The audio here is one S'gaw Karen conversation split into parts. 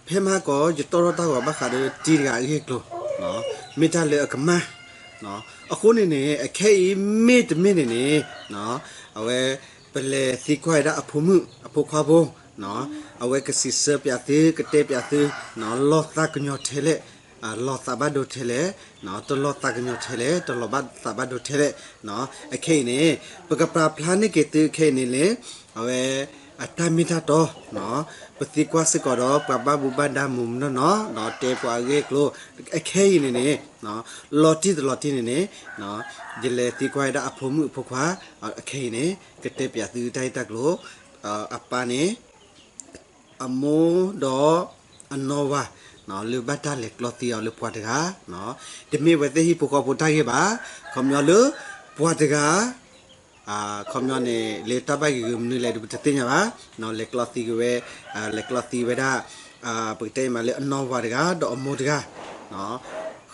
ဖဲမဟါကီး ယတီၢ်ထီၣ်တၢ်ဂီၤဘၣ်ဃးဒီးတံၤတဂၤအဂ့ၢ်အကျိၤ, မ့ၢ်တၢ်လၢအကမၣ်, အဃိန့ၣ်န့ၣ် အခဲအံၤမ့တမ့ၢ်န့ၣ်န့ၣ်, အဝဲ ပလဲၤသံကွၢ်ဝဲဒၣ်အဖိမုၣ်အဖိခွါဖိ, အဝဲကစံးဆၢပၠးသု ကတဲပၠးသု, လီၢ်သးကညီၤထဲလဲၣ်, လီၢ်သးဘၣ်ဒိထဲလဲၣ်, တလီၢ်သးကညီၤထဲလဲၣ်, တလီၢ်ဘၣ်သးဘၣ်ဒိထဲလဲၣ်, အခဲအံၤန့ၣ် ပကပာ်ဖျါန့ၢ်က့ၤသုခဲအံၤန့ၣ်လၢ အဝဲ အတၢ်မ့ၢ်တၢ်တီ, ပသံကွၢ်စ့ၢ်ကီးဒီးပှၤဘၣ်မူဘၣ်ဒါမုၢ်မနီၢ်နီၢ်, ဒီးတဲပှၤအဂ့ၢ်အကျိၤ, အခဲအံၤန့ၣ်န့ၣ် လီၤတံၢ်တလီၤတံၢ်န့ၣ်န့ၣ်, ယလဲၤသံကွၢ်ဝဲဒၣ်အဖိမုၣ်အဖိခွါ, အခဲအံၤန့ၣ် ကတဲပၠးသုတၢ်ဂ့ၢ်တၢ်ကျိၤ, အပၢ်န့ၣ် အမိၢ်ဒီးအနီၢ်ဝၤ လၢဘၣ်တၢ်လဲၤကျီသံအီၤလၢပှၤတဂၤ, တမ့ၢ်ဝဲသ့ၣ်ဟံၣ်ဖိဃီဖိတၢ်ဂ့ၢ်ဘၣ်, ခီပညီလၢ ပှၤတဂၤ, ခီပညီန့ၣ် လၢတၢ်ဘၣ်ဂ့ၤဂ့ၤမနုၤလဲၣ်ဒီးပတသ့ၣ်ညါဘၣ်, လဲၤကျီသံက့ၤဝဲ, လဲၤကျီသံဝဲဒၣ်, ပကတဲအံၤမးလၢအနီၢ်ဝၤတဂၤ ဒီးအမိၢ်တဂၤ ဃုာ်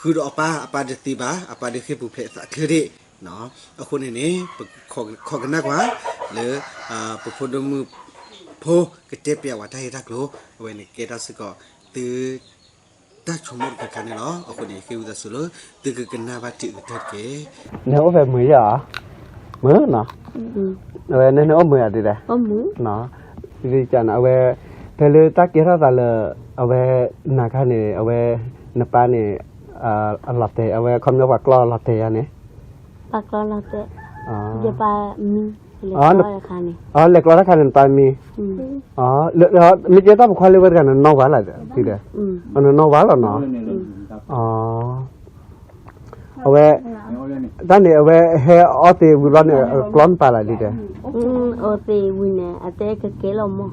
ဒီးအပၢ်, အပၢ်တသံဘၣ်, အပၢ်ဒုးဃ့ၢ်ပူၤဖျဲးသးချ့ဒံး, အဃိန့ၣ်န့ၣ် ပခိးကနၣ်ကွၢ်လၢ ပဖိဒိၣ်မုၣ်ဖိကတဲပၠးဝဲတၢ်ဂ့ၢ်တၢ်ကျိၤ, အဝဲန့ၣ်ကဲထီၣ်စ့ၢ်ကီးသု တၢ်ဆိကမိၣ်တခါခါန့ၣ်လီၤ. အဃိန့ၣ် ယဃ့ဝံသးစူၤလၢ သုကကနၣ်ဘၣ်တုၤအကတၢၢ်တက့ၢ်. နအိၣ်ဖဲမုာ်ဧါ, မုာ်နီၤ, အဝဲနအိၣ်မုာ်ဧါဒ်လဲၣ်, အဝဲ ဖဲလၢတၢ်ကဲထီၣ်သးလၢ အဝဲ နၤခါန့ၣ် အဝဲ နပၢ်န့ၣ် အလီၤတဲာ် အဝဲခီပညီပှၤကျီလီၤတဲာ်ယၤန့ၣ်, ပၢ်ကျီလီၤတဲာ်, ယပၢ်မံ, လဲၤကျီတၢ်ခါန့ၣ် နပၢ်မံ, မ့ၢ်ကဲတၢ်ပိာ်ခွါလၢဝဲတဂၤ နနီၢ်ဝၤလီၤ, နနီၢ်ဝၤလီၤနီၤ, အဝဲ တၢ်န့ၣ် အဝဲဟဲအီသံးဝံၤဘျီန့ၣ် အကျီနပၢ်လီၤဒ်လဲၣ်, အီသံးဝံၤန့ၣ် အတဲကကဲလီၤမး,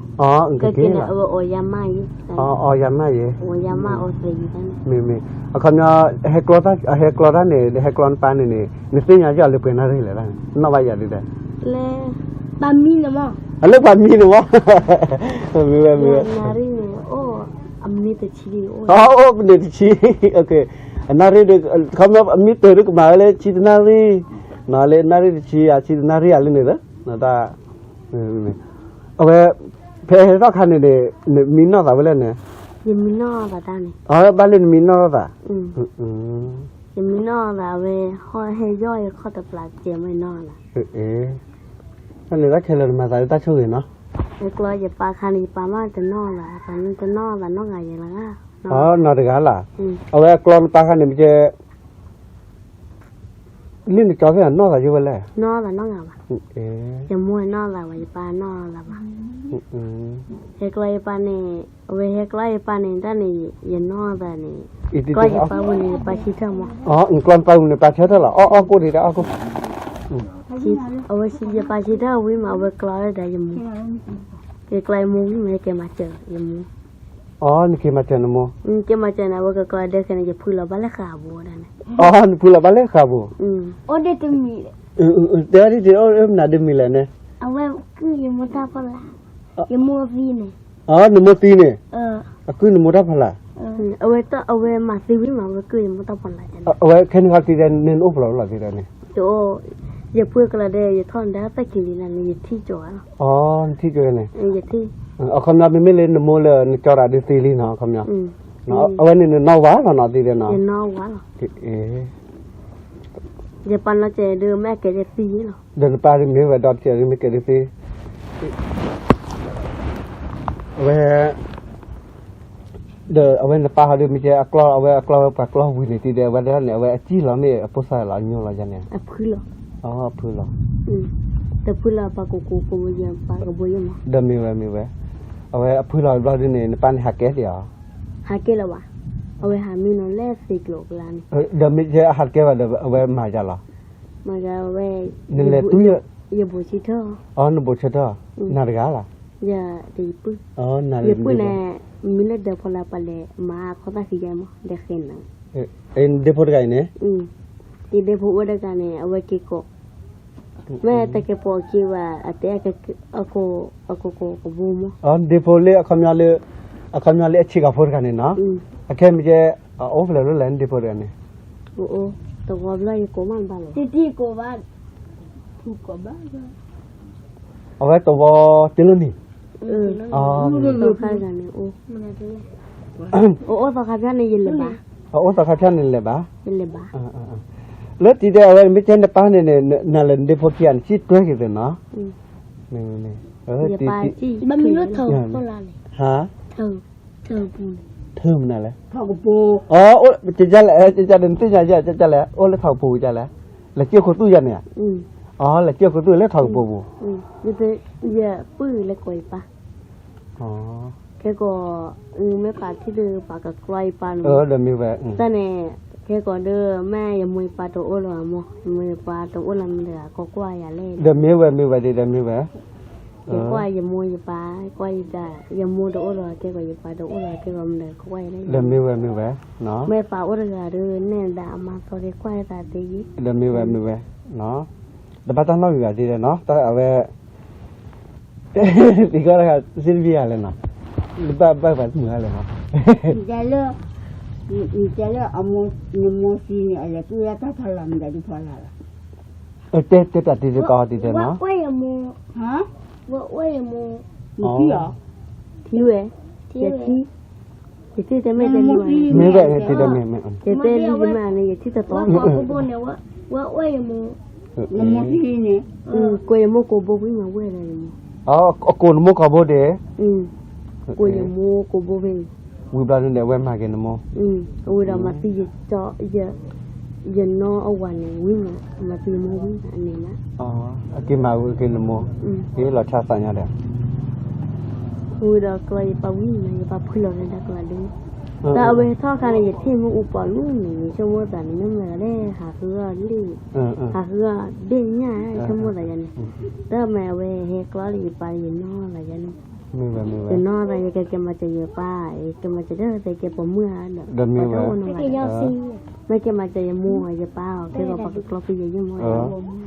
ကကဲန့ၣ် အဝဲအီယၤမးယဲ, အီယၤမးအီသံး, မ့မ့ၢ် အခီပညီ ဟဲကျီတၢ်န့ၣ် ဟဲကျီနပၢ်န့ၣ်န့ၣ် နသ့ၣ်ညါယၤလၢပှဲၤနၣ်ရံၣ်လဲၣ်, နီၣ်ဘၣ်ယၤဒ်လဲၣ်, လၢပၢ်မံန့ၣ်မး, လၢပၢ်မံန့ၣ်မး, မ့ၢ်ဝဲ မ့ၢ်ဝဲ နၣ်ရံၣ်န့ၣ် အိၣ် အမ့ၢ်တဆံ, အိၣ် မ့ၢ်တဆံ, အနၣ်ရံၣ်ဒီး ခီပညီ အမ့ၢ်တၢၢ်ဒီးကမၤဝဲလၢဆံတနၣ်ရံၣ်, လၢနၣ်ရံၣ်တဆံ ဆံတနၣ်ရံၣ်ယၤလၢန့ၣ်လီၤ, တၢ် အဝဲ ဖဲဟဲထီၣ်ခါန့ၣ်န့ၣ် နမံနီၢ်သးဝဲလဲၣ်န့ၣ်, ယမံနီၢ်သးတၢ်န့ၣ်, ဘၣ်လၢနမံနီၢ်သး, ယမံနီၢ်သး အဝဲ ဟဲယီၢ်ယခီၣ်တပျၢ်ကဲမ့ၢ်နီၢ်သး, တၢ်န့ၣ်တၢ်ခဲလၢာ်နမၤသးလၢတၢ်ဆိၣ်ဂ့ၤနီၤ, ယကျီယပၢ်ခါန့ၣ် ယပၢ်မ့ၢ်တနီၢ်သး တနီၢ်ဂၤယဲလၢၤ, နီၢ်တဂၤလီၤ, အဝဲအကျီနပၢ်ခါန့ၣ် မ့ၢ်ကဲ လၢနကၠီဖဲအနီၢ်သးယိဝဲလဲၣ်, နီၢ်သးနီၢ်ဂၤဘၣ်, ယမိၢ်နီၢ်သးဝဲ ယပၢ်နီၢ်သးဘၣ်, ဟဲကျီယပၢ်န့ၣ် အဝဲဟဲကျီယပၢ်န့ၣ် တၢ်န့ၣ် ယနီၢ်သးန့ၣ်, ကျီယပၢ်ဝံၤန့ၣ် ယပၢ်ဆၢထၢၣ်မး, ကျီနပၢ်ဝံၤန့ၣ် ပၢ်ဆၢထၢၣ်လီၤ, အီၣ်အီၣ်ကိၣ်ဒံးတၢ်အီၣ်ကိၣ်, အဝဲယပၢ်ဆၢထၢၣ်ဝံၤမး အဝဲကျီဒီးယမိၢ်, ယကျီယမိၢ်ဝံၤမး ယက့ၤမၤစၢၤယမိၢ် အီ နက့ၤမၤစၢၤနမိၢ်, က့ၤမၤစၢၤန့ၣ် အဝဲကကျီဒဲခဲန့ၣ် ယဖုလီၤဘၣ်လၢဃာ်အဘိဒၣ်န့ၣ်, အီ နဖုလီၤဘၣ်လၢဃာ်အဘိ, အိၣ်ဒ်တမံၤ, တဲဒ်တမံၤလဲၣ်န့ၣ်, အဝဲကုၢ်ယမိၢ်တၢ်ဖီလာ်, ယမိၢ်သံန့ၣ်, အီ နမိၢ်သံန့ၣ်, အကုၢ်နမိၢ်တၢ်ဖီလာ်, အဝဲမၤသံဝံၤမး အဝဲကုၢ်ယမိၢ်တၢ်ဖီလာ်, အဝဲခဲန့ၣ်ခီတံၤဒဲး နအိၣ်ဖျဲၣ်လီၤတံၤဒဲးန့ၣ်, ယဖိကျီဒဲး ယထီၣ်နဒါသၢခံလံန့ၣ် ယထံၣ်ကၠီၤဝဲလီၤ, အီ နထံၣ်ကၠီၤန့ၣ်, အခီပညီ မ့မ့ၢ်လၢနမိၢ်လၢနကၠီတၢ်ဒုးသံလံနီၤ အခီပညီ, အဝဲန့ၣ်နနီၢ်ဝၤလီၤနီၤ တံၤဒဲးနီၤ, ယပၢ်နီၢ်ကဲဒုးမ့ၢ်ကဲဒုးသံလီၤ, ဒီးနပၢ်ဒုးမ့ၢ်ဝဲဒီးတကဲဒုးမ့ၢ်ကဲဒုးသံ, အဝဲ ဒီးအဝဲနပၢ်ဟီဒုးမ့ၢ်ကဲအကျီ အဝဲအကျီဝဲပှၤကျီဝံၤန့ၣ် တံၤဒဲး အဝဲဒၣ်န့ၣ် အဝဲအစံၣ်လီၤမ့ၢ်အဖိသၣ်လီၤ အညိၣ်လီၤယၤန့ၣ်, အဖုလီၤ, အဖုလီၤ, တဖုလီၤ ပှၤကိးကိးကိးဘိယဲ ပှၤကဘိယဲမး, ဒီးမ့ၢ်ဝဲမ့ၢ်ဝဲ, အဝဲအဖုလီၤဘျီဒုးန့ၣ် နပၢ်န့ၣ်ဟးကဲဒံးဧါ, ဟးကဲလၢၤဘၣ်, အဝဲဟးမံနီၤလၢသ့ၣ်ကျိၤကျါန့ၣ်, ဒီးမ့ၢ်ကဲအဟးကဲဘၣ်ဒီး အဝဲမၤယၤလီၤ, မၤယၤဝဲ, နလဲၤတူၢ်, ယဘိးဆၢထၢၣ်, အီ နဘိးဆၢထၢၣ်, နၤတဂၤလီၤ, ယပုၢ်, ယပုၢ်န့ၣ်, မ့ၢ်လၢဒဲဖိလၢပှၤလဲၤမၤအခီၣ်သၣ်ခံယါမး ဒဲဃဲနၤ, ဒဲဖိတဂၤအံၤန့ၣ်, ယဒဲဖိအိၣ်တဂၤန့ၣ် အဝဲက့ၤကိး မ့ၢ်တကဲပိာ်အက့ၤဝဲ အတဲ အကိးကိးကဘိမး, ဒဲဖိလၢအခီပညီလၢ, အခီပညီလၢအဆံးကၤဖိတဂၤန့ၣ်နီၤ, အခဲမ့ၢ်ကဲ, အအိၣ်ဖဲလဲၣ်လၢလဲၣ် ဒဲဖိတဂၤန့ၣ်, တဝီဘျီယကိးမးဘၣ်လီၤ, အဝဲတဝီတလၢနံၣ်, အသီခါန့ၣ်အိၣ်, အိၣ်သီခါဖျါန့ၣ်ယလဲၤဘၣ်, အိၣ်သီခါဖျါန့ၣ်လဲၤဘၣ်, ယလဲၤဘၣ်. လၢတံၤဒဲးအဝဲမ့ၢ်ကဲနပၢ်န့ၣ်န့ၣ် နၤလၢနဒ့ဖိခံဂၤန့ၣ် စံၣ်တွဲက့ၤသ့ၣ်နီၤ, မ့ၢ်, ထၢမနုၤလဲၣ်, ထၢမနုၤလဲၣ်, ကလဲၣ်, ကလဲၣ်, နသ့ၣ်ညါယၤ ကလဲၣ်, အိၣ်လၢထီၣ်ကပူၤကလဲၣ်, လဲၤကၠိၣ်ခိၣ်သူၣ်ယၤန့ၣ်ဧါ, အလၢကၠိၣ်ခိၣ်သူၣ်လၢထီၣ်ကပူၤပူၤ, ယပုၢ်လၢကိးယပၢ်, ခဲကိး, မ့ၢ်ပာ်ထံၣ်ဒီးပာ်ကကျီယပၢ်န့ၣ်, ဒီးမ့ၢ်ဝဲ, တၢ်န့ၣ်, ခဲကိးဒီး မ့ၢ်ယမိၢ်ယပၢ်တအိၣ်လၢၤမး, ယမိၢ်ယပၢ်တအိၣ်လၢၤမတၤတဂၤ ကကွၢ်ယၤလဲၣ်, ဒီးမ့ၢ်ဝဲမ့ၢ်ဝဲဒ်ဒီးမ့ၢ်ဝဲ ယကွၢ်ယမိၢ်ယပၢ်, ကွၢ်ယတၢ်, ယမိၢ်တအိၣ်လၢၤ ကဲကိးယပၢ်တအိၣ်လၢၤ ကဲကိးမတၤတဂၤ ကကွၢ်ယၤလဲၣ်, ဒီးမ့ၢ်ဝဲမ့ၢ်ဝဲ, မ့ၢ်ပၢ်အိၣ်တဂၤဒီး နဲၣ်ဒၣ်အမါသီက့ၤကွၢ်ယသးသ့ယံၤ, ဒီးမ့ၢ်ဝဲမ့ၢ်ဝဲ, တဘၣ်တၢ်နီတမံၤဘၣ်ဒ်ဒီးနီၤ တၢ်အဝဲ သံကွၢ်တခါ စ့တဘံၣ်ဂၤလဲၣ်နီၤ, လၢဘၣ်ဘၣ်ပှၤတမုာ်ဂၤလဲၣ်နီၤ, တဲလၢ, နမိၢ်သံန့ၣ် အလဲၤတူၢ်လၢတၢ်ဖီလာ်မတၤဒ်ဖီလာ်လီၤ, တဲတဲတၢ်တံၤတတီတံၤတဲနီၤ, ထံၣ်ဝဲ, ထံၣ်ဝဲ, ယထံၣ်, ယထံၣ်တမ့ၢ်တဲလံ, မ့ၢ်ဝဲ, ယတဲလံတမ့ၢ်န့ၣ် ယထံၣ်တတီ, ဝဲအိၣ်ယမိၢ်, ကိးယမိၢ်ကိးဘိဝံၤမးဝဲလၢယမိၢ်, အကိးနမိၢ်ကိးဘိဒ့ၣ်, ကိးယမိၢ်ကိးဘိဖဲ, ဝံၤဘျီန့ၣ်ဒီးအဝဲမၤက့ၤနမိၢ်, အဝဲဒီးမၤသံယ, ယနီၢ်အဝၤန့ၣ်ဝံၤမး, မၤသံယမိၢ်ဝံၤမးန့ၣ်, အက့ၤမၤဝဲက့ၤနမိၢ်, လီၤဆါသးညါဒီး ဝံၤဒီးကျီယပၢ်ဝံၤမး ယပၢ်ဖှံလီၤလၢဒၣ်ကျီဒ့ၣ်, တၢ်အဝဲထီၣ်ခါန့ၣ် ယထံၣ်မ့ၣ်အူပှၤလူၤန့ၣ် ယဆိကမိၣ်သးန့ၣ် မ့ၢ်မတၤလဲၣ် ဟးဃုအီၣ်လံ, ဟးဃုအီၣ်ဒ့ၣ်ညၣ် ယဆိကမိၣ်သးယၤန့ၣ်, တၢ်မၤအဝဲဟဲကျီလၢယပၢ် ယနီၢ်သးယၤန့ၣ်, ယနီၢ်သး ယကကဲမၤစၢၤယပၢ် ယကဲမၤစၢၤဒီး ယကဲပိာ်မုၣ်ဧါဒီး မ့ၢ်ကဲမၤစၢၤယမိၢ်ယပၢ်အီၤ ကဲသိးပှၤကကျီဖဲယဲၢ်ယဲၢ်မး,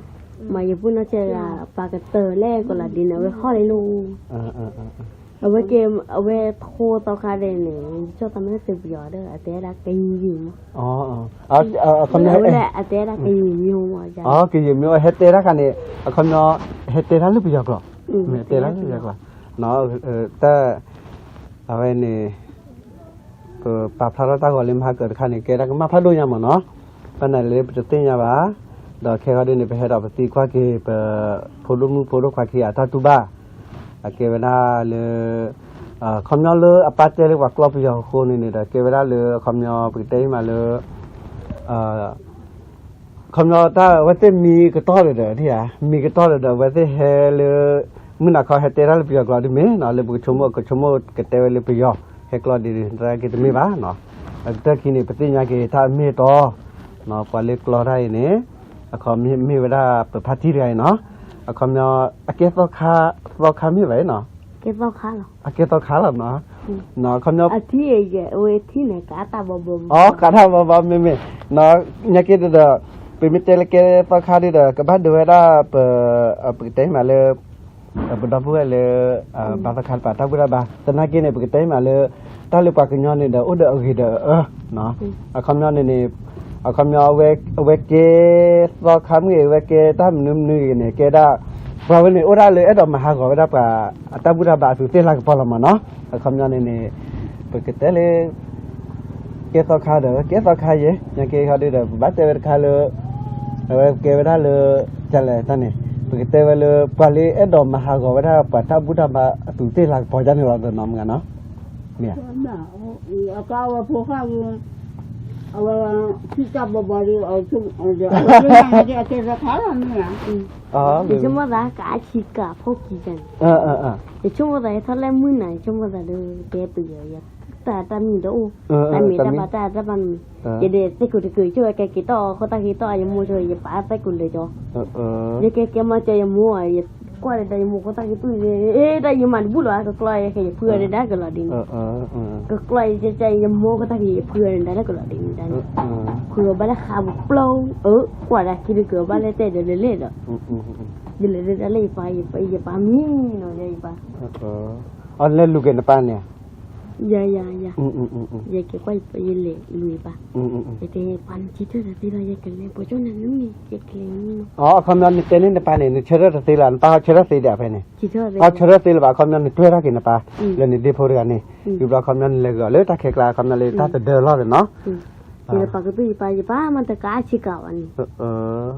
မ့ၢ်ယပုၢ်နီၢ်ဆဲးဂၤ ပှၤကတၢၢ်လၢကလီၤဒ့န့ၣ် အဝဲဟီၣ်လံလီၤ, အဝဲကဲ, အဝဲထိသီခါဒဲးန့ၣ် ယကၠီၣ်သးမ့ၢ်သုးပယီၤဒီး အတဲဒၣ်ကယံာ်မး, အဝဲဒၣ်အတဲဒၣ်ကယံာ်မး, ကယံာ်မး ဟဲတဲတၢ်ခါန့ၣ် အခီပညီ ဟဲတဲတၢ်လၢပယီၤကျိာ်, တဲတၢ်လၢပယီၤကျိာ်, တၢ်, အဝဲန့ၣ် ပပာ်ဖျါထီၣ်တၢ်ဂီၤလၢမဟါကၢၤတခါန့ၣ် ကဲဒၣ်ကမၣ်ဖးဒိၣ်ညါမးနီၤ, ဘၣ်နၤလၢပတသ့ၣ်ညါဘၣ်, ဒီးခဲဂီၤဒ်န့ၣ် ပဟဲဒီးပသံကွၢ်က့ၤ ပဖိဒိၣ်မုၣ်ဖိဒိၣ်ခွါခံဂၤအတၢ်တူၢ်ဘၣ်, အကဲဝဲဒၣ်လၢ အခီပညီလၢအပၢ်တဲလၢပှၤကျီပယီၤအဃိန့ၣ်န့ၣ်ဒီး ကဲဝဲဒၣ်လၢ အခီပညီ ပကတဲမးလၢ အခီပညီတၢ်အဝဲသ့ၣ်မံကတီၢ်ဒီးဒီး မံကတီၢ်ဒီးဒီး အဝဲသ့ၣ်ဟဲလၢ မုၢ်နၤခီဟဲတဲတၢ်လၢပယီၤကျိာ်ဒ်မ့ၢ်နီၤ လၢပကဆိကမိၣ် ကဆိကမိၣ်ကတဲဝဲလၢပယီၤ ဟဲကျီဒ်န့ၣ် တၢ်က့ၤတမ့ၢ်ဘၣ်နီၤ, အကတၢၢ်ခံန့ၣ် ပသ့ၣ်ညါက့ၤတၢ်အမ့ၢ်အတီ ပှၤလၢကျီတၢ်အံၤန့ၣ် အခီပညီမ့ၢ်ဝဲဒၣ်ပဖါတံၢ်တဂၤအံၤနီၤ, အခီပညီ အကဲသီခါ သီခါမ့ၢ်ဘၣ်အံၤနီၤ, အကဲသီခါလီၤနီၤ, အခီပညီ အထံအံၤဝဲထံန့ၣ် ကးတၢ်ဘီဘီ အကးတၢ်ဘီဘီ မ့မ့ၢ် ညါက့ၤဒီး ပမ့ၢ်တဲလၢကဲသီခါဒ်ဒီး ကဘၣ်ဒိးဝဲဒၣ် ပကတဲမးလၢ ပဒီပုၢ်ဝဲၢ်လၢ ဘါသီခါတပၤ တၢ်ဘူၣ်တၢ်ဘါ သနာ်က့န့ၣ် ပကတဲမးလၢ တၢ်လၢပှၤကညီန့ၣ်ဒီး အိၣ်ဒီးအဂ့ၤဒီးအအၢ အခီပညီန့ၣ်န့ၣ် အခီပညီ အဝဲကဲ သီခါမ့ၢ်ဂ့ၤ အဝဲကဲတၢ်မနုၤမနုၤဂ့ၤန့ၣ် ကဲဒၣ် ပှၤဝဲန့ၣ် အိၣ်ဒၣ်လၢအဲၣ်ဒိးမၤဟးဂီၤဝဲဒၣ်ပှၤ အတၢ်ဘူၣ်တၢ်ဘါအသူးသ့ၣ်လၤကပီၤလီၤမးနီၤ, အခီပညီန့ၣ်န့ၣ် ပကတဲလၢ ကဲသီခါဒီး ကဲသီခါယဲၢ် ညါက့ၤခီဒ်ဒီး ပဘၣ်တဲဝဲတခါလၢ အဝဲကဲဝဲဒၣ်လၢ ကလဲၣ်တၢ်န့ၣ် ပကတဲဝဲလၢ ပှၤလၢအဲၣ်ဒိးမၤဟးဂီၤဝဲဒၣ် ပှၤတၢ်ဘူၣ်တၢ်ဘါအသူးသ့ၣ်လၤကပီၤဒ်န့ၣ်လီၤ တနီၤမးနီၤ, မ့ၢ် အကဝဲဖိဃၣ်ဂ့ၤ အဝဲ ထံၣ်တၢ်ဘီဘီဒီး အဝဲ အကဲသီခါလီၤမ့ၢ်ဧါ, ယဆိကမိၣ်သး ကးဆံးကးဖိခံန့ၣ်, ယဆိကမိၣ်သး ယထီၣ်လၢမုၢ်နၤ ယဆိကမိၣ်သးဒီး ကဲပယီၤယၤ တၢ်တၢ်မံၤတအိၣ်, တၢ်မ့ၢ်တၢ်ဘၣ်တၢ်တၢ်ဘၣ်မံၤ, ယဒဲးသ့ၣ်ကိးတကုး ဆိၣ်ဝဲကဲက့ၤတီၢ်အီၤ ခိၣ်သၣ်ဃံတီၢ်အီၤ ယမိၢ်ဆိၣ် ယပၢ်သ့ၣ်ကိးလၢာ်ကၠီ, ယကဲကဲမၤစၢၤယမိၢ်, ယကွၢ်ဒီးယမိၢ်ခိၣ်သၣ်ဃံပူၤ, တၢ်ယမၤတဘူၣ်လီၤ ကကျီယဲခဲ ယဖုအီၤဒၣ်ကလီၤဒ်န့ၣ်, ကကျီယဲကဲ ယမိၢ်ခိၣ်သၣ်ဃံ ယဖုအီၤဒၣ်ကလီၤဒ်န့ၣ်, ဖုအီၤဘၣ်လၢဃးပူၤပျီ, ကွၢ်ဒၣ်ခံတကုးဘၣ်လၢ တဲဒီးလဲၤလဲၤဒီး ယလဲၤဒၣ်လၢယပၢ်, ယပၢ်မံနီၤ ယပၢ်, အလဲၤလူၤက့ၤနပၢ်န့ၣ်, ယၤ ယၤ ယၤ ယကဲကွၢ်ယလဲၤလွံၢ်ဘၣ်, ယတဲပှၤနဆၢထၢၣ်တသ့လီၤ ယကလဲၤပိာ်ကၠိနၤနမ့ၢ်ကဲကလဲၤမ့ၢ်, အခီပညီနတဲန့ၢ်နပၢ်န့ၣ် နဆၢထၢၣ်တသ့လီၤ နပၢ်ဟီဆၢထၢၣ်သ့ဒံးဖဲန့ၣ်, ဟီဆၢထၢၣ်သ့လၢၤဘၣ် အခီပညီနတွဲထီၣ်က့ၤနပၢ် လၢနဒ့ဖိတဂၤန့ၣ်, ဝံၤဘျီအခီပညီနလဲၤဂ့ၤအီၤလၢတၢ်ခဲကျါ အခီပညီလၢတၢ်သဒၢလီၤသ့ၣ်နီၤ ယပာ်ကသူၣ်ယပၢ် ယပၢ်မ့ၢ်တကးဆ့ကၤဘၣ်န့ၣ်,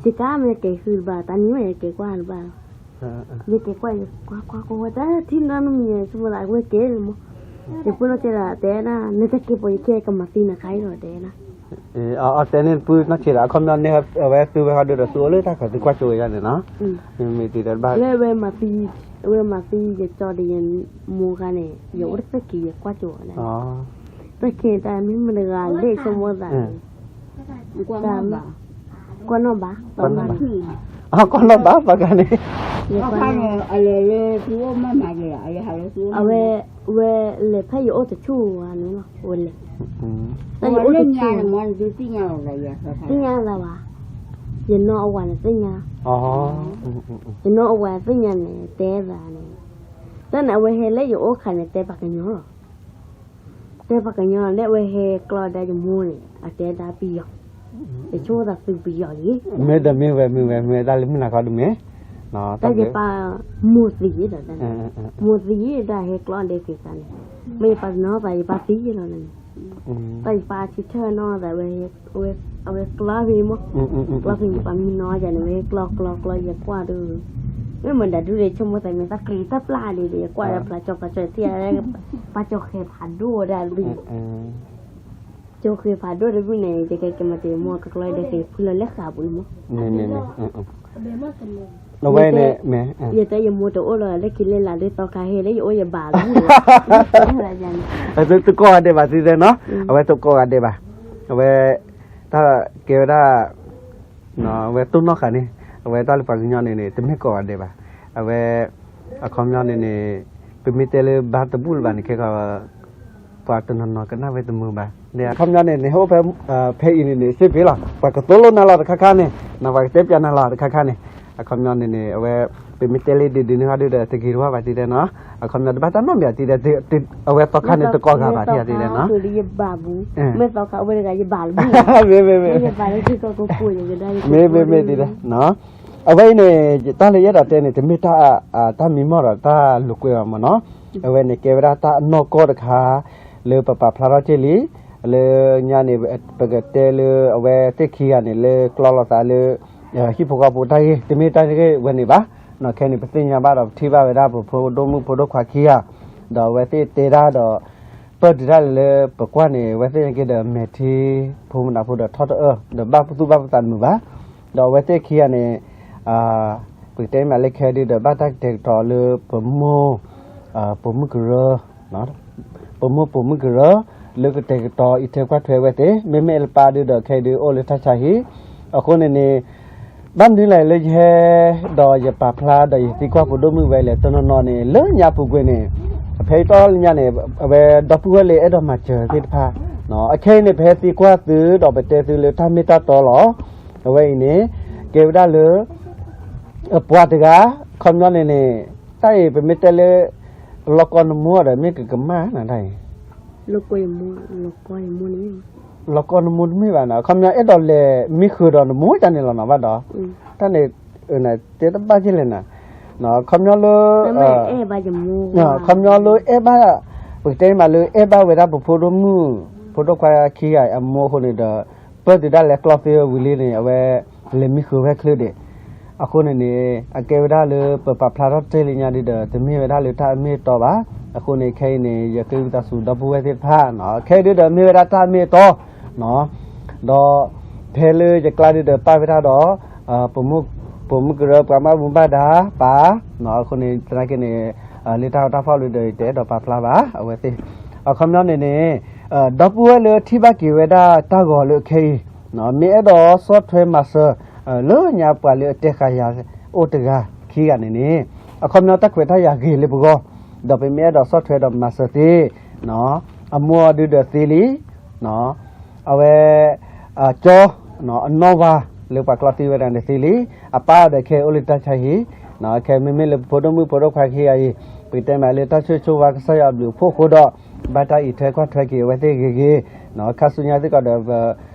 ဆ့ကၤမ့ၢ်ယကဲဃုတဘၣ် တၢ်နံၤမ့ၢ်ယကဲကွၢ်တဘၣ်လီၤ, ယကဲကွၢ်ယကွၢ်ကွၢ်ကွၢ်ဝဲတၢ်ထံၣ်နီတမံၤန့ၣ် ဆိမိၣ်သးဝဲကဲန့ၣ်မး, ယပုၢ်နီၢ်ကဲဒၣ်တဲဒၣ် နတကဲပိာ်ယခဲကမၤသံနခါအံၤလီၤတဲဒၣ်, အတဲန့ၣ်ပုၢ်နီၢ်ကဲဒၣ် အခီပညီန့ၣ် အဝဲသုဝဲဟီဒုးဒီးသုအိၣ်လၢတၢ်ခးသုကွၢ်ကၠိဝဲဒၣ်န့ၣ်နီၤ, မ့ၢ်တဘၣ် လၢဝဲမၤသံ, ဝဲမၤသံယကၠီဒီးယမိၢ်ခါန့ၣ် ယအိၣ်တသ့ၣ်က့ၤယကွၢ်ကၠိဝဲဒၣ် သ့ၣ်က့ၤတၢ်မ့ၢ်မတၤတဂၤလဲၣ်ဆိကမိၣ်သးန့ၣ်, ကွၢ်နီၣ်ဘၣ်, ကွၢ်နီၣ်ဘၣ်သီခါန့ၣ်, အလဲၤလၢသုအိၣ်မးမးက့ၤ, အဝဲ, ဝဲလဲၤဖဲယအိၣ်တဆူၣ်ဝဲန့ၣ်လီၤ ဝဲလဲၤ, တၢ်ယအိၣ်တဆူၣ်, သ့ၣ်ညါသးဘၣ်, ယနီၢ်အဝၤန့ၣ်သ့ၣ်ညါ, ယနီၢ်အဝၤသ့ၣ်ညါန့ၣ် တဲသးန့ၣ်, တၢ်န့ၣ်အဝဲဟဲလၢယအိၣ်ခါန့ၣ် တဲပှၤကညီလီၤ တဲပှၤကညီလီၤ လၢအဝဲဟဲကျီဒၣ်ယမိၢ်န့ၣ် အတဲဒၣ်ပယီၤ, ယဆိကမိၣ်သးသုပယီၤလံ, မ့ၢ်ဒီးမ့ၢ်ဝဲမ့ၢ်ဝဲမ့ၢ်ဝဲဒၣ်လၢမုၢ်နၤခီဒုးမ့ၢ်, တၢ်ယပၢ်မိၢ်သံဒီး, မိၢ်သံဒီးဟဲကျီဒဲးက့ၤသးန့ၣ်, မ့ၢ်ယပၢ်တနီၤသးယပၢ်သံလီၤန့ၣ်, တၢ်ယပၢ်ဆံထၢၣ်နီၤသးဝဲ, အဝဲကျီဖဲမး, ကျီဖဲယပၢ်မံနီၤယၤန့ၣ် ဝဲကျီကျီကျီယကွၢ်ဒုး, မ့ၢ်မတၤဒုးန့ၣ် ဆိကမိၣ်သးမ့ၢ်သးကြံးတၢ်ပျၢ်ဒံးဒီး ယကွၢ်ဒီးဖျါကၠီဖျါကၠီထံၣ်, ပှၤကၠီဃဲၤဖးဒိၣ်ဝဲဒၣ်လံ, ကၠီဃဲၤဖးဒိၣ်တဘ့ၣ်န့ၣ် ယကဲကဲမၤတ့ၢ်မိၢ်ကကျီဒဲးက့ၤဖုလီၤလၢဃာ်ပူၤမး, အဝဲန့ၣ်, ယတဲယမိၢ်တအိၣ်လီၤလၢခံလၢလာ်ဒုးသီခါဟဲလၢယအိၣ်ယဘၣ်လီၤ, သုကိးဂၤဒဲးဘၣ်သ့ၣ်သ့ၣ်နီၤ, အဝဲသုကိးဂၤဒဲးဘၣ်, အဝဲ, တၢ်ကဲဝဲဒၣ် အဝဲတိၢ်နီၣ်ဃာ်န့ၣ်, အဝဲတၢ်လၢပှၤကညီန့ၣ်န့ၣ် တမ့ၢ်ကိးဂၤဒဲးဘၣ်, အဝဲ, အခီပညီန့ၣ်န့ၣ်, ပမ့ၢ်တဲလၢဘါတဘူၣ်လၢၤဘၣ်န့ၣ် ခဲကီး, ပှၤတနီၤနီၤကနၣ်ဝဲတမုာ်ဘၣ်, အခီပညီန့ၣ်န့ၣ် ဟဲအိၣ်ဖဲ, ဖဲအံၤန့ၣ်န့ၣ် စ့ၢ်ကီးလီၤ ပှၤကသိၣ်လိနၤလီၤတခါခါန့ၣ်, ပှၤကတဲပၠးနၤလီၤတခါခါန့ၣ်, အခီပညီန့ၣ်န့ၣ် အဝဲ, ပမ့ၢ်တဲလၢဒုးဒုးန့ၢ်ဟီဒုးဒီး တဂ့ၤတဝါဘၣ်သ့ၣ်သ့ၣ်နီၤ, အခီပညီတဘၣ်တၢ်နီတမံၤသ့ၣ်သ့ၣ်, အဝဲသီခါန့ၣ်တကိးဂၤဘၣ်သ့ၣ်သ့ၣ်နီၤ, မ့ၢ်သီခါဝဲတဂၤယဘၣ်လီၤ, မ့ၢ်မ့ၢ်မ့ၢ်, အဝဲအံၤန့ၣ်, တၢ်လၢယအဲၣ်ဒိးတဲန့ၣ် တမ့ၢ်တၢ်, တၢ်မံမီၢ်ဒီးတၢ်လိာ်ကွဲဘၣ်မ့ၢ်နီၤ, အဝဲန့ၣ်ကဲဝဲဒၣ်တၢ်အနီၢ်ကီၢ်တခါ, လၢပပာ်ဖျါထီၣ်က့ၢ်လံ, လၢညါန့ၣ်, ပကတဲလၢအဝဲသ့ၣ်ခံဂၤန့ၣ် လၢကျီလိာ်သးလၢ, ဟံၣ်ဖိဃီဖိတၢ်ဂ့ၢ် တမ့ၢ်တၢ်ဂ့ၢ်ဝဲန့ၣ်ဘၣ်, ခဲန့ၣ် ပသ့ၣ်ညါဘၣ်ဒီးပထံၣ်ဘၣ်ဝဲဒၣ်ပဖိဒိၣ်မုၣ်ဖိဒိၣ်ခွါခံဂၤ, ဒီးအဝဲသ့ၣ်တဲတၢ်ဒီး ပၢၢ်တုၤတၢ်လၢပကွၢ်န့ၣ် အဝဲသ့ၣ်န့ၣ်က့ၤဒီးမဲာ်ထံဖိမုၣ်နၤဖိဒီးထီၣ်တအၢၣ် ဒီးဘၣ်သူၣ်ဘၣ်သးတမုာ်ဘၣ်, ဒီးအဝဲသ့ၣ်ခံဂၤန့ၣ်, ပကတဲမးလၢခဲဒုးဒီးဘၣ်တၢ်ကတဲာ်ကတီၤလၢပမိၢ်, ပိာ်မုၣ်ကရၢ, ပမိၢ်ပိာ်မုၣ်ကရၢ, လၢကတဲာ်ကတီၤအံးထွဲကွၢ်ထွဲဝဲသ့ၣ် မ့မ့ၢ်လၢပၢ်ဒုးဒီးခဲဒုးအိၣ်လၢတၢ်ဆါဟံၣ်, အဃိန့ၣ်န့ၣ် ဘၣ်မနုၤလဲၣ်လၢယဟဲ, ဒီးယပာ်ဖျါဒီးယသံကွၢ်ဖိဒိၣ်မုၣ်ဝဲလဲၣ် တနီၤနီၤန့ၣ် လၢညါပူၤကွံာ်န့ၣ်, ဖဲယတီၢ်လၢညါန့ၣ်, အဝဲဒီပုၢ်ဝဲၢ်လၢအဲၣ်ဒိးမၤစၢၤသ့ၣ်တဖၣ်, အခဲအံၤန့ၣ် ပဟဲသံကွၢ်သုဒီးပတဲသုလၢတၢ်မ့ၢ်တၢ်တီလီၤ, အဝဲအံၤန့ၣ်, ကဲဝဲဒၣ်လၢ ပှၤတဂၤ, ခီပညီန့ၣ်န့ၣ်, တၢ်အံၤပမ့ၢ်တဲလၢ, လီၤကီနမိၢ်ဒီးမ့ၢ်ကကမၣ်နၤတၢ်အံၤ, လီၤကီနမိၢ်တမ့ၢ်ဘၣ်န့ၣ် ခီပညီအဲၣ်ဒိးလဲၤမံဃုာ်ဒီးနမိၢ်ဒ်န့ၣ်လီၤနီၤဘၣ်ဒီး, တၢ်န့ၣ်, တဲတဘၣ်က့ၢ်လဲၣ်နၤ, ခီပညီလၢ ခီပညီလၢအဲၣ်ဘၣ်, ပကတဲမးလၢအဲၣ်ဘၣ်ဝဲဒၣ်ပဖိဒိၣ်မုၣ်, ဖိဒိၣ်ခွါခံဂၤအမိၢ်အဃိန့ၣ်ဒီး, ပၢၢ်တုၤဒၣ်လဲာ်ကျီသ့ဝံၤလံန့ၣ် အဝဲ, လဲၤမံဃုာ်ဝဲချုးဒံး, အဃိန့ၣ်န့ၣ်, အကဲဝဲဒၣ်လၢပပာ်ဖျါထီၣ်တ့ၢ်လံညါဒုဒီး တမ့ၢ်ဝဲဒၣ်လၢတၢ်အမ့ၢ်အတီဘၣ်, အဃိန့ၣ်ခဲအံၤန့ၣ် ယဃ့ဝံသးစူၤဒီပုၢ်ဝဲၢ်သ့ၣ်တဖၣ်, ခဲအံၤဒုဒီးမ့ၢ်ဝဲဒၣ်တၢ်အမ့ၢ်အတီ ဒီး, ဖဲလၢယကျါဒုဒီးပာ်ဝဲဒၣ်ဒီး, ပိာ်မုၣ်ကရၢပှၤဘၣ်မူဘၣ်ဒါပၢ်, အဃိန့ၣ်သနာ်က့န့ၣ်, လၢတၢ်ဂီၤတၢ်ဖီၣ်လၢဒီးယတအဲၣ်ဒိးပာ်ဖျါဘၣ် အဝဲသ့ၣ်, အခီပညီန့ၣ်န့ၣ်, ဒီပုၢ်ဝဲၢ်လၢထံၣ်ဘၣ်က့ၤဝဲဒၣ်တၢ်ဂီၤလၢအခဲအံၤ, မ့ၢ်အဲၣ်ဒိးဆီၣ်ထွဲမၤစၢၤ, လၢညါပှၤလၢအတဲဃာ်ယၤအိၣ်တဂၤခံဂၤန့ၣ်န့ၣ်, အခီပညီတၢ်ခွဲးတၢ်ယာ်ဂ့ၤလၢပဂီၢ်, ဒီးပမ့ၢ်အဲၣ်ဒိးဆီၣ်ထွဲဒီးမၤစၢၤသ့, အမိၢ်ဒုဒီးသ့လံ, အဝဲ, ကၠီ, အနီၢ်ဝၤလၢပှၤကျီသံဝဲဒၣ်န့ၣ်သ့လံ, အပၢ်ဒီးခဲအံၤအိၣ်လၢတၢ်ဆါဟံၣ်, ခဲမ့မ့ၢ်လၢပဖိဒိၣ်မုၣ်ဖိဒိၣ်ခွါခံဂၤအံၤ, ပကတဲမးလၢတၢ်ဆိၣ်ဂ့ၤဆိၣ်ဝါကစၢ်ယွၤအဘျုးအဖှိၣ်အဃိဒီး, ဘၣ်တၢ်အံးထွဲကွၢ်ထွဲက့ၤအဝဲသ့ၣ်ဂ့ၤဂ့ၤ, ခါဆူညါစ့ၢ်ကီးဒီး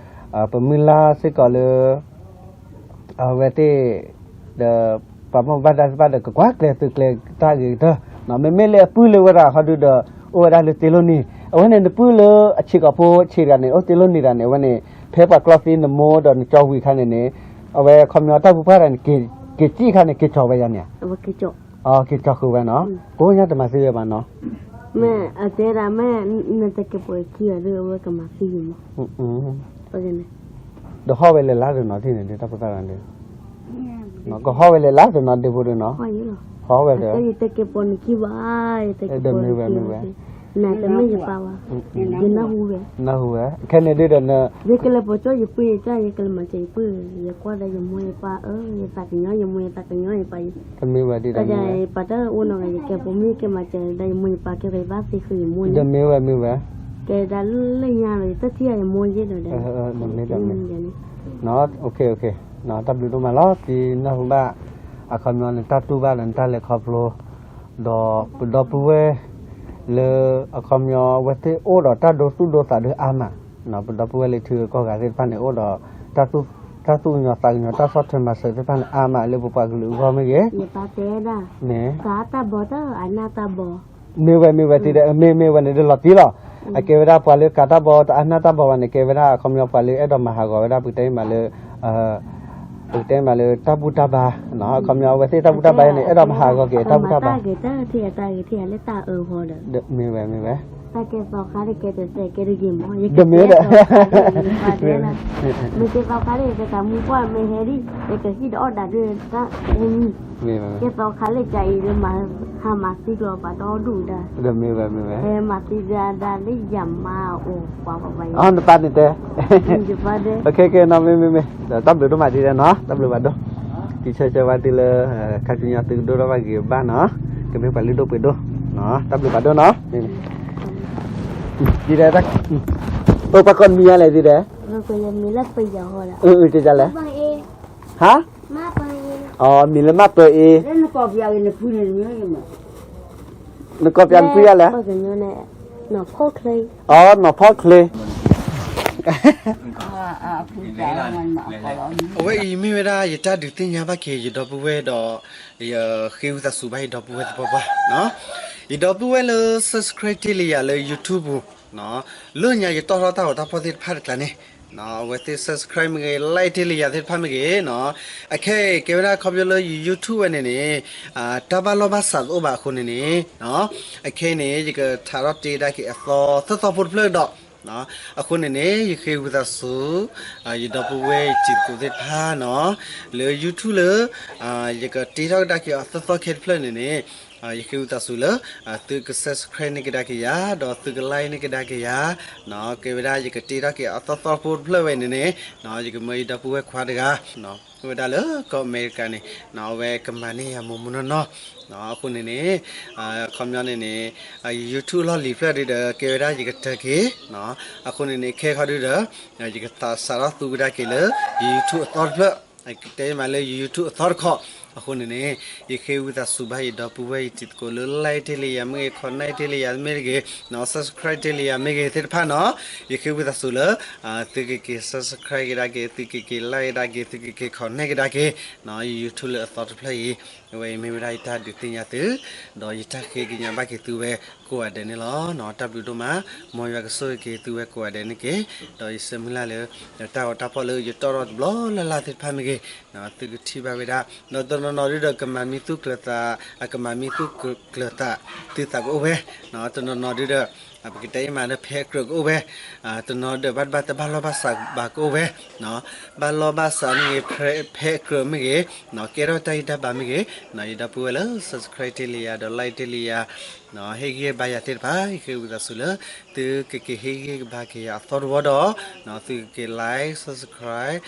ပမုၢ်လၢ်စ့ၢ်ကီးလၢ အဝဲသ့ၣ် ဒီး ပှၤမိၢ်ပှၢ်တၢ်သ့ၣ်တဖၣ်ဒီး ကကွၢ်ကျဲၤသုးကျဲၤတၢ်ဂ့ၤကတၢၢ်, မ့မ့ၢ်လၢအပုၢ်လၢဝဲဒၣ်ဟီဒုဒီး အိၣ်ဝဲဒၣ်လၢတ့လိၣ်နံၤ, အဝဲန့ၣ်နပုၢ်လၢအဆံးကိာ်ဖိဆံးတဂၤန့ၣ် အိၣ်တ့လိၣ်နံၤတဂၤန့ၣ် အဝဲန့ၣ် ဖဲပှၤကျီသံနမိၢ်ဒီးနကၠီဝံၤခါန့ၣ်န့ၣ် အဝဲခီပညီတၢ်ပူၤပှၢ်တဂၤန့ၣ် က့ၤစံၣ်ခါန့ၣ် က့ၤကၠီၤဝဲယၤန့ၣ် က့ၤကၠီၤဃုာ်ဝဲနီၤ, ကိးညါတမၤသံဝဲဘၣ်နီၤ, မ့ၢ်အတဲဒၣ်မ့ၢ် နတက့ၤပိာ်ခံဂၤဒီး အဝဲကမၤသံယၤမး, ဒီးဟီၣ်ဝဲလဲၤလါတနီၤထံၣ်န့ၣ်ဒုး တၢ်ဖိသၣ်တဂၤဒုး, ကဟီၣ်ဝဲလဲၤလါတနီၤ ဒ့ဖိဒုးနီၤ, ဟီၣ်ဝဲဒီး ယတက့ၤပိာ်နခံဘၣ်, ယတက့ၤပိာ်နခံဘၣ်, နတမ့ၢ်ယပၢ်ဘၣ်, ယနၢ်ဟူဝဲ, နၢ်ဟူဝဲ, ခဲန့ၣ်ဒုးဒီး ယကလဲၤပိာ်ကၠီယပုၢ်ယပၢ်, ယကလဲၤမၤစၢၤယပုၢ်, ယကွၢ်ဒီးယမိၢ်ယပၢ်, ယသးကညီၤယမိၢ်ယပၢ်, တမ့ၢ်ဝဲဒ်ဒီး ပတၢ်အိၣ်နီၤ ယကဲပိာ်မုၣ်ကဲမၤစၢၤဒီးယမိၢ်ယပၢ် ကဲပှၤဘၣ်သ့ဃုာ်ယမိၢ်န့ၣ်, တမ့ၢ်ဝဲမ့ၢ်ဝဲ, ကဲဒၣ်လၢညါလီၤ ယတထံၣ်ယမိၢ်ယဲဒီးဒီး, တမ့ၢ်ဝဲ, တၢ်ဘျုးဒိၣ်မးလီၤ တံၤနၢ်ဟူဘၣ်, အခီပညီန့ၣ် နတၢ်တူၢ်ဘၣ်ဒီးနတၢ်လဲၤခီဖျိ, ဒီးပဒီပုၢ်ဝဲၢ် လၢအခီပညီအဝဲသ့ၣ်အိၣ်ဒီးတၢ်ဒိသူၣ်ဒိသးဒုးအါမး, ပဒီပုၢ်ဝဲၢ်လၢထံဂုၤကီၢ်ဂၤသ့ၣ်တဖၣ်န့ၣ် အိၣ်ဒီး တၢ်သူၣ်ကညီၤသးကညီၤ တၢ်ဆီၣ်ထွဲမၤစၢၤသ့ၣ်တဖၣ်န့ၣ် အါမးလၢပပှၤကလုာ်အဂီၢ်မ့ၢ်ဂ့ၤ, မ့ၢ် မ့ၢ်ဝဲ မ့ၢ်ဝဲ တံၤဒဲးမ့ၢ်မ့ၢ်ဝဲန့ၣ်ဒုးလီၤတံၢ်လီၤ, အကဲဝဲဒၣ်ပှၤလၢကးတၢ်ဘီတအါနၢ်တၢ်ဘီဘၣ်န့ၣ် ကဲဝဲဒၣ်အခီပညီပှၤလၢအဲၣ်ဒိးမၤဟးဂီၤဝဲဒၣ် ပကတဲမးလၢ ပကတဲမးလၢတၢ်ဘူၣ်တၢ်ဘါ, အခီပညီအဝဲသ့ၣ်တၢ်ဘူၣ်တၢ်ဘါန့ၣ် အဲၣ်ဒိးမၤဟးဂီၤက့ၤတၢ်ဘူၣ်တၢ်ဘါ, မ့ၢ်ဝဲ မ့ၢ်ဝဲ, တၢ်ကဲသိးခါတကဲတစဲးကဲတဂ့ၤမး, တမ့ၢ်ဒီး မ့ၢ်ကဲသိးခါလၢယကသးမူကွၢ်မ့ၢ်ဟဲဒ် ယကဟံၣ်ဒီးအီၣ်ဒၣ်ဒုးတၢ်အူမံၤ, ကဲသိးခါလၢကၤအံၤလၢမၤဟါမၤသံကျိာ်ပာ်တအီၣ်ဒူၣ်ဒၣ်, တမ့ၢ်ဝဲ မ့ၢ်ဝဲ, မၤသံဒၣ်ဒၣ်လၢယမါအိၣ်ပှၤပှၤပှၤ, နပၢ်န့ၣ်တဲ, မ့ၢ်မ့ၢ်မ့ၢ်, ဒီးတၢ်ဘျုးဒိၣ်မးဒ်လဲၣ်နီၤ, တၢ်ဘျုးဘၣ်ဒိၣ်, တံၤဆၢဆၢဝဲဒ်လၢ ခါဆူညါသုကဒိၣ်ထီၣ်ဘၣ်ဂ့ၤဘၣ်နီၤ, ကမ့ၢ်ပှၤလုၢ်ဒိၣ်ပှ့ၤဒိၣ်, တၢ်ဘျုးဘၣ်ဒိၣ်နီၤ, မ့ၢ်မ့ၢ်, ဒ်လဲၣ်, အိၣ်ပှၤကိးမံၤညါလဲၣ်ဒ်လဲၣ်, အၢ အၢ တဲလဲၣ်, ဟါ, မ့ၢ်လၢမၢ်ပၢၤအ့, နကိးပျးနဖုယါလဲၣ်, အီ နီၢ်ဖီၣ်ချ့ အဝဲအံၤမ့ၢ်ဝဲဒၣ်ယတၢ်ဒုးသ့ၣ်ညါဘၣ်က့ၤ ယဒီပုၢ်ဝဲၢ်ဒီး ယဃ့ဝံသးစူၤဘၣ်ယဒီပုၢ်ဝဲၢ်သပှၢ်ပှၢ်, ယဒီပုၢ်ဝဲၢ်လၢ subscribe တ့ၢ်လံယၤလၢ YouTube ပူၤ, လၢညါယတီၢ်ထီၣ်တၢ်ဂီၤတၢ်ဖီၣ်သ့ၣ်တဖၣ်တကျါန့ၣ်, အဝဲသ့ၣ် subscribe မ့ၢ်ဂ့ၤ like တ့ၢ်လံယၤသ့ၣ်တဖၣ်မ့ၢ်ဂ့ၤ, အခဲအံၤကဲဝဲဒၣ်ခီဖျိလၢယ YouTube ဝဲန့ၣ်န့ၣ် တၢ်ဘၣ်လီၢ်ဘၣ်စးတအိၣ်ဘၣ်အဃိန့ၣ်န့ၣ်, အခဲအံၤန့ၣ် ယကထးထီၣ်တ့ဒၣ်က့ၤအသီသၢသီဖိတဖျၢၣ်ဒီး, အဃိန့ၣ်န့ၣ် ယဃ့ဝံသးစူၤ ယဒီပုၢ်ဝဲၢ်ယတံၤသကိးသ့ၣ်တဖၣ်နီၤ, လၢ YouTube လၢ ယကတ့ထီၣ်ကဒါက့ၤအသီသီခဲတဖျၢၣ်န့ၣ်န့ၣ်, ယဃ့ဝံသးစူၤလၢ သုက subscribe န့ၢ်ကဒါက့ၤယၤ ဒီးသုက like န့ၢ်ကဒါက့ၤယၤ, ကဲဝဲဒၣ်ယကတ့ထီၣ်က့ၤအသီသီဖိတဖျၢၣ်ဝဲန့ၣ်န့ၣ်, ယကမၢယဒီပုၢ်ဝဲၢ်ခွါတဂၤ အိၣ်ဝဲဒၣ်လၢကီၢ်အမဲရကၤန့ၣ်, အဝဲကမၤန့ၢ်ယၤမိၢ်မိၢ်နီၢ်နီၢ်, အဃိန့ၣ်န့ၣ် ခီပညီန့ၣ်န့ၣ် ယ YouTube လီၢ်လံၤဖျၢၣ်ဒုဒီး ကဲဝဲဒၣ်ယကတၢၢ်က့ၤ, အဃိန့ၣ်န့ၣ် ခဲခီဒုဒီး ယကသးစးထီၣ်သူကဒါက့ၤလၢ ယ YouTube အသီတဖျၢၣ်, ကတဲမးလၢယ YouTube အသီတခီ, အဃိန့ၣ်န့ၣ် ယဃ့ဝံသးစူၤဘၣ်ယဒီပုၢ်ဝဲၢ်ယတံၤသကိးလၢ like တ့ၢ်လံယၤမ့ၢ်ဂ့ၤ comment တ့ၢ်လံယၤမ့ၢ်ဂ့ၤ subscribe တ့ၢ်လံယၤမ့ၢ်ဂ့ၤသ့ၣ်တဖၣ်နီၤ, ယဃ့ဝံသးစူၤလၢ သုကက့ၤ subscribe ကဒါက့ၤ သုကက့ၤ like ကဒါက့ၤ သုကက့ၤ comment ကဒါက့ၤ ယ YouTube လၢအသီတဖျၢၣ်အံၤ, အဝဲအံၤမ့ၢ်ဝဲဒၣ်ယတၢ်ဒုးသ့ၣ်ညါသု, ဒီးယတၢ်ဃ့ကညးဘၣ်က့ၤသုဝဲကိးဂၤဒဲးန့ၣ်လီၤ. တၢ်ဘျုးဒိၣ်မး, မ်ယွၤကဆိၣ်ဂ့ၤက့ၤသုဝဲကိးဂၤဒဲးန့ၣ်က့ၤ, ဒီးယဆၢမုၢ်လၢ်လၢ တၢ်ဂီၤတၢ်ဖီၣ်လၢယတီၢ်ထီၣ်တဘျီလၢ်လၢ်သ့ၣ်တဖၣ်မ့ၢ်ဂ့ၤ, သုကထံၣ်ဘၣ်ဝဲဒၣ်, ဒီးတနီၤနီၤဒုဒီး ကမၤမံသူၣ်ကျၢၤသး, ကမၤမံသူၣ်ကျၢၤသး, သုသးကအိၣ်ဝဲ, တနီၤနီၤဒုဒီး ပကတဲအံၤမးလၢဖဲအကြၢးကအိၣ်ဝဲ, တနီၤဒီးဘၣ်တဘၣ်တဘၣ်လီၢ်ဘၣ်စးဘၣ်ကအိၣ်ဝဲ, ဘၣ်လီၢ်ဘၣ်စးမ့ၢ်ဂ့ၤ, ဖဲအကြၢးမ့ၢ်ဂ့ၤ, ကဲထီၣ်တၢ်ဂံၢ်တၢ်ဘါမ့ၢ်ဂ့ၤ, ယဒီပုၢ်ဝဲၢ်လၢ subscribe တ့ၢ်လံယၤ ဒီး like တ့ၢ်လံယၤ, ဟ့ၣ်ဂံၢ်ဘါယၤသ့ၣ်တဖၣ် ယဃ့ဝံသးစူၤလၢ သုကက့ၤဟ့ၣ်ဂံၢ်ဘါက့ၤယၤအသီတဝီဒီး, သုကက့ၤ like, subscribe,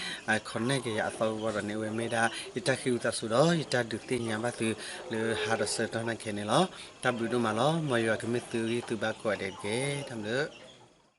comment က့ၤယၤအသီတဝီဒီးန့ၣ် အဝဲမ့ၢ်ဒၣ် ယတၢ်ဃ့ဝံသးစူၤဒီး ယတၢ်ဒုးသ့ၣ်ညါဘၣ်သု လၢဟါဒီးဆၢကတီၢ်နၣ်ခဲန့ၣ်လီၤ. တၢ်ဘျုးဒိၣ်မးလီၤ. မ်ယွၤကမ့ၢ်သုဂံၢ်သုဘါကိးဂၤဒဲးတက့ၢ်. တၢ်ဘျုး